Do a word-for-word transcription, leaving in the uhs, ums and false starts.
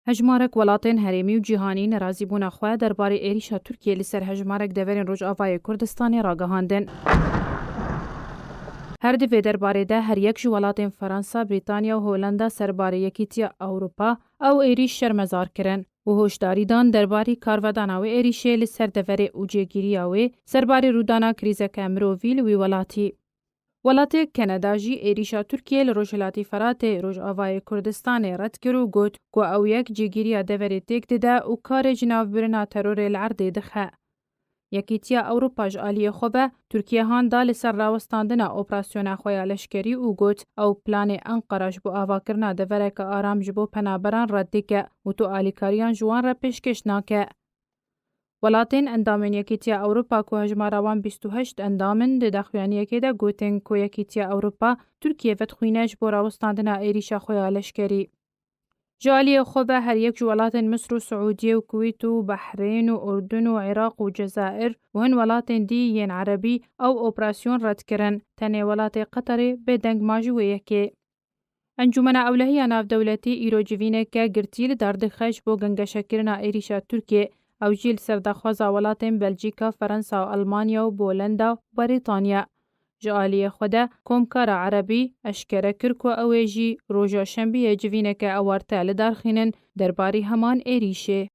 Hejmarek welatên herêmî û cîhanî nerazîbûna xwe derbarê êrîşa Tirkiyê li ser hejmarek deverên Rojavayê Kurdistanê ragihandin. Her di vê derbarê de her yek ji welatên Fransa, Brîtanya û Holanda serbarê Yekîtiya Ewropa ew êrîş şermezar kirin û hoşdarî dan derbarî karvedana wê êrîşê li ser deverê û cêgiriya wê serbarê rûdana krîzeke mirovî li wî welatî. Welatê Kanada jî êrîşa Tirkiyê li Rojhilatî Feratê, Rojavayê Kurdistanê red kir û got ku ew yek cîgiriya deverê têk dide û karê ji navbirina terorê li erdê dixe. Yekîtiya Ewropa ji aliyê xwe ve Tirkiye han da li ser rawestandina operasyona xwe ya leşkerî û got, ew planê Enqera ji bo avakirina devereke aram ji bo penaberan red dike û tu alîkariyan ji wan re pêşkêş nake. Welatên endamên Yekîtiya Ewropa ku hejmara wan bîst û heşt endam in, di daxuyaniyekê de gotin ku Yekîtiya Ewropa Tirkiye vedixwîne ji bo rawestandina êrîşa xwe ya leşkerî. Ji aliyê xwe ve her yek ji welatên Misir û Siûdiye û Kuwît û Behrên û Urdun û Iraq û Cezayir û hin welatên dî yên Erebî ew operasyon red kirin. Tenê welatê Qeterê bêdeng ma ji wê yekê. Encûmena Ewlehiya Navdewletî îro civîneke girtî li dar dixe ji bo gengeşekirina êrîşa Tirkiyê, ew jî li ser daxwaza welatên Belcîka, Ferensa û Elmanya û Bolenda û Brîtanya. Ji aliyê xwe de Komkara Erebî eşkere kir ku ew ê jî roja Şembiyê civîneke ewarte li dar xînin derbarî heman êrîşê.